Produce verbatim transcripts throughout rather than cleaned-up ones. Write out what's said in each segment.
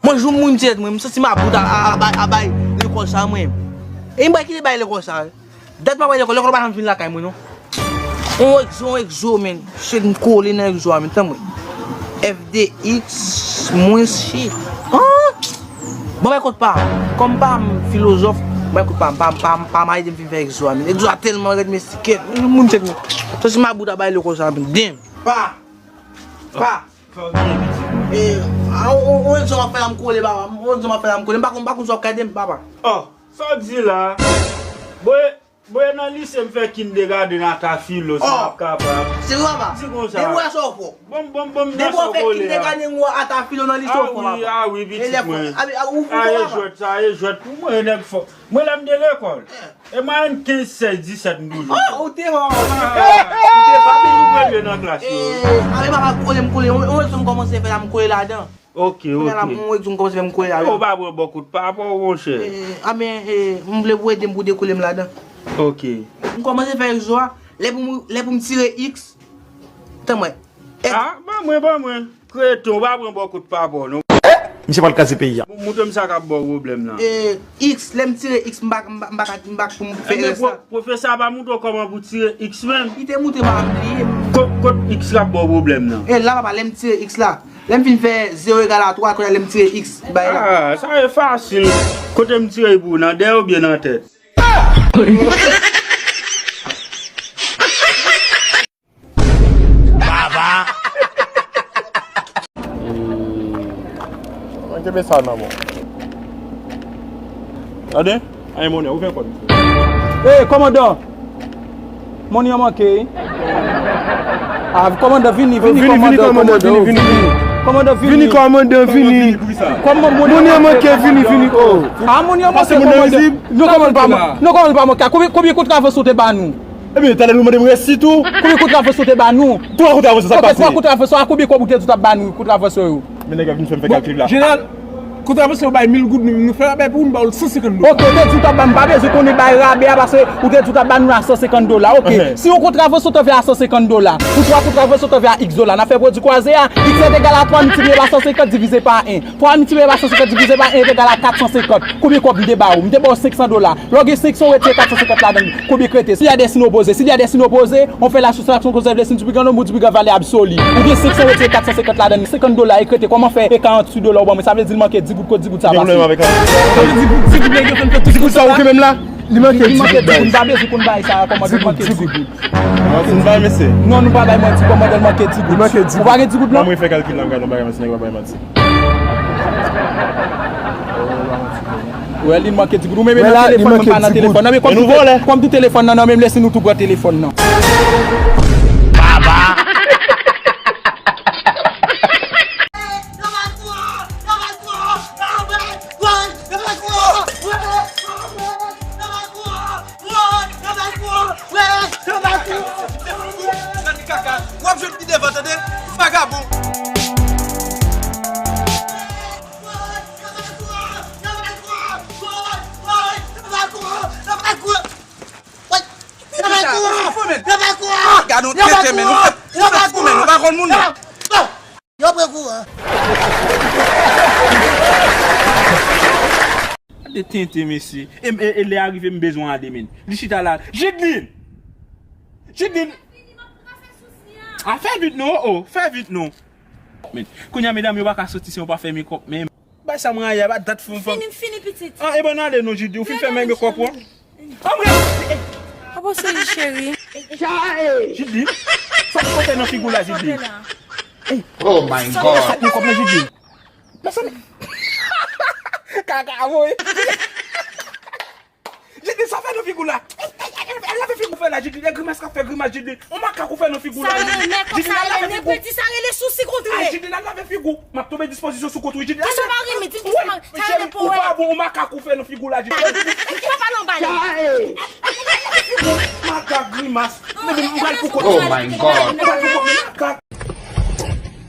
Mwen, jou m mouri, m ti tèt mwen, m santi m about a, a, a bay, a bay lekòl sa, mwen. E m bay kite bay lekòl sa. Dat m pa bay lekòl, lekòl pa janm vin lakay mwen, non. On egzo, on egzo, men. Shit, m kole nan egzo a, men, tann mwen. F D X, mwens shit. An? Bon, bay kot pa. Kòm pa m filozòf, bay kot pa, pa, pa, pa m ede m fin fè egzo a, men. Egzo a tèlman rèd, men, sikèt. Moun tèt mwen. Santi m about a bay lekòl sa, men. Damn. Pa. Pa. Fè w byen, pitit mwen. E, a, on, on, on egzo m ap fè la, m kole, papa. On egzo m ap fè la, m kole. M pa konn, m pa konn si w ap ka ede m, papa. Oh, sa w di la? Bon, e, bon, e nan lise m fè kindegadenn ata filo, si m ap kapab. Se vre, papa? Di konsa. Depi w wè sa w fò. Bon, bon, bon, m nan sa w kole a. Depi w fè kindegadenn ou ata filo nan lise w fò, papa. A wi, a wi, pitit mwen. A, e jwèt sa, e jwèt pou mwen, nèg fò. Mwen, lè m te lekòl, e mwayèn kenz, sèz, disèt, m toujou. Oh, ou te fò. Ou te fò, ou premye nan klas yo. E, ale papa, kole m kole. On, on egzo m kòmanse fè la, m kole ladan. Ok, ok. Kounye a la, on egzo m kòmanse fè, m kole ladan. Ou pa pran bò kout pa pa w, monchè. E, a men, e, m vle pou ede m pou dekole m ladan. Ok. M kòmanse fè egzo a, lè pou m, lè pou m tire X. Tann mwen. A, ban mwen, ban mwen. Kreton, w pa pran bò kout pa bò, non. Misye pral kraze peyi a. Mou-, moutre m sa k ap ba w pwoblèm nan. E, X, lè m tire X, m pa, m pa, m pa ka, m pa pou m fè erè sa. Ebyen, pwo-, pwofesè a pa moutre w kòman pou tire X menm? Li te moutre m, m bliye. Kot, kot X k ap ba w pwoblèm nan? E, la, papa, lè m tire X la. Lè m fin fè zewo egal a twa, kounye a lè m tire X, bay la. A, sa e fasil. Kote m tire pou w, nan dèyè oubyen nan tèt? Baba. Mwen kenbe sa nan men w. Tande? Ay, monè, ou fè kòd. Ey, kòmandan! Monè an manke, wi. A, kòmandan, vini, vini, vini, vini, kòmandan, kòmandan, vini, vini. Kòmandan, vini. Vini, kòmandan, vini. Kòmandan, monè an manke, vini, vini, oh. A, monè an manke, kòmandan. Nou kòmandan pa manke. Konbyen, konbyen kout avans ou te ba nou? Ebyen, talè nou mande m resi tou. Konbyen kout avans ou te ba nou? Twa kout avans, sa pase. Ok, twa kout avans, a konbyen kòb ou te di w t ap ba nou, kout avans yo? Men nèg la vin fè m fè kalkil la. Jeneral, kout avans yo bay mil goud, nou, nou fè rabè pou nou ba w san senkant dola. Ok, ou te di w t ap ba m, pa bezwen konnen bay rabè a, paske ou te di w t ap ba nou la san senkant dola. Ok, si yon kout avans ou t anvè a san senkant dola, pou twa kout avans ou t anvè a X dola, n ap fè pwodui kwaze a, X egal a twa miltipliye pa san senkant divize pa en. Twa miltipliye pa san senkant divize pa en egal a kat san senkant. Konbyen kòb m te ba w? M te ba w senk san dola. Lè w gen senk san, w retire kat san senkant ladan l. Konbyen k rete? S'il y a des signes opposés, s'il y a des signes opposés, on fait la soustraction, conserve les signes du plus grand nombre ou du plus grand valeur absolue. Ou gen senk san, w retire kat san senkant ladan l. Senkant dola, e k rete, kòman fè e karanntuit dola ou ban mwen? Sa vle di l manke dis goud, kot dis goud sa pase? Di goud sa ou kenbe m la? Li manke dis goud, baz. M pa bezwen konn bagay sa a, kòmandan, li manke dis goud. Manti n bay, mesye. Non, nou pa bay manti, kòmandan, l manke dis goud. Li manke dis goud. Ou pa gen dis goud, non? Ban mwen fè kalkil la, m gade yon bagay, mesye, nèg la bay manti. Wè, li manke di goud. Ou menm nan telefòn, mwen pa nan telefòn nan. Men kòm tout telefòn nan nan menm, lese nou tou pran telefòn nan. Baba! Gade kaka, w ap jwenn pi devan, tande, vagabon. Gade yon tenten, men nou fè, nou fè fou, men nou pa konn moun, non. Yo pran kouran. Gade tenten, mesye. E, e, e lè a rive, m bezwen ale, men. Li chita la. Jidlin! Jidlin! A, fè vit non, oh, fè vit non. Men, kounye a, medam yo pa ka soti san yo pa fè mekòp, men. Bay sa mwen aya, ba dat fou m fè. Fini, fini, pitit. Ah, e ban n ale non, Jidlin, ou fin fè mekòp ou? Anmwey! Apa w sezi, cheri? Jidlin, sa k pote nan figi w la, Jidlin? Oh my God! Sa k mekòp nan, Jidlin? Mezanmi. Kaka, wi. Jidlin, sa fè nan figi w la? Lave figi w fè la, Jidlin. E grimas k ap fè grimas, Jidlin. On makak ou fè nan figi w la, Jidlin. Sa rele mèkòp, sa rele nèpweti, sa rele sousi kontre. Ay, Jidlin, al lave figi w. M ap tonbe dispozisyon sou kont ou, Jidlin. Kisa w pa renmen? Di m kisa w pa, sa rele powèt. Ou pa bon, on makak ou fè nan figi w la, Jidlin. Kisa w pa nan bal? Makak grimas. Men m pral pou kont. Oh my God. M pral pou kont, makak.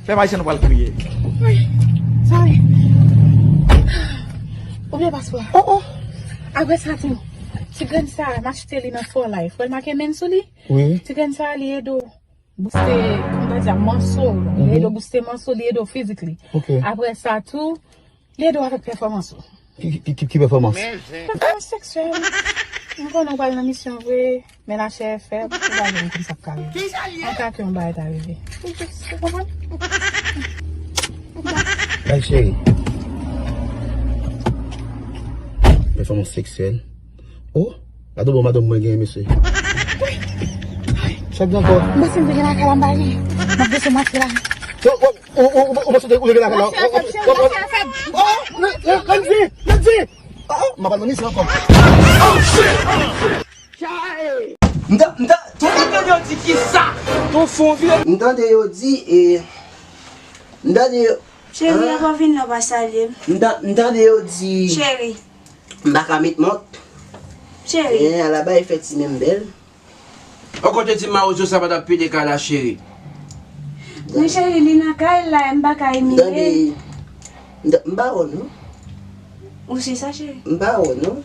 Fè m ayisyen nou pral kriye. Wi. Sa wi. Oubyen paspò. Oh, oh. Apre sa tou, ti grenn sa, m achte li nan four life. Wè l make men sou li? Wi. Ti grenn sa, li ede w booste, kòman ta di a, manso. Li ede w booste manso, li ede w fizikli. Ok. Apre sa tou, Li ede w avèk pèfòmans ou. Ki, ki, ki, ki pèfòmans? Pèfòmans seksyèl. M konnen w pral nan misyon vre, men lachè fèb, ou pa konn sa k ka rive. An ka ke yon bagay ta rive. Ou konprann? Ay, cheri. Pèfòmans seksyèl. Oh, gade bon madanm mwen genyen, mesye. Sa k gen ankò? M panse m te gen lakay la, m pa gen. M ap bese matye la. Ou, ou, ou, ou, ou panse ou te gen lakay la? Ou, ou, ou, ou, oh, Nancy, Nancy! Ah, m ap al nan misyon ankò. M ta, m ta, ton, m tande yo di ki sa? Ton fon vye. M tande yo di, e, m tande yo, Cheri, ah, avan w vin nan, w pa salye m. M ta, m tande yo di, cheri, m pa ka met mòt. Cheri. Eh, ala bagay fè ti men m bèl. Ou konn te di mawozo sa pa t ap pede kay la, cheri. Men cheri, li nan kay la, m pa ka imilye. Tande, m ta, m pa wè w non. Ou se sa, cheri? M pa wè w non.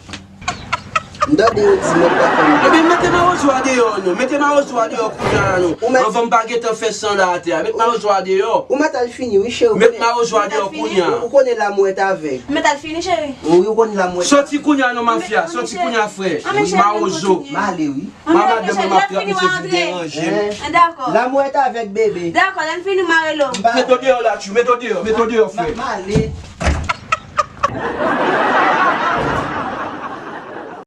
M tande yo di mwen pa fè m. Ebyen, mete mawozo a deyò non. Mete mawozo a deyò kounye a non. Anvan m pa gentan fè san la atè a. Met mawozo a deyò. Ou mèt al fini, wi, cheri. Met mawozo a deyò kounye a. Ou konnen l'amour est aveugle. Mèt al fini, cheri. Wi, ou konnen l'amour est aveugle. Soti kounye a non, mafya. Soti kounye a, frè. Mawozo. M ale, wi. Mwen madanm mwen m ap trap misye vin deranje m. Dakò. L'amour est aveugle, bebe. Dakò, lè n fini, m a rele w. Mete w deyò la, tchou, mete w deyò, mete w deyò, frè. M ale.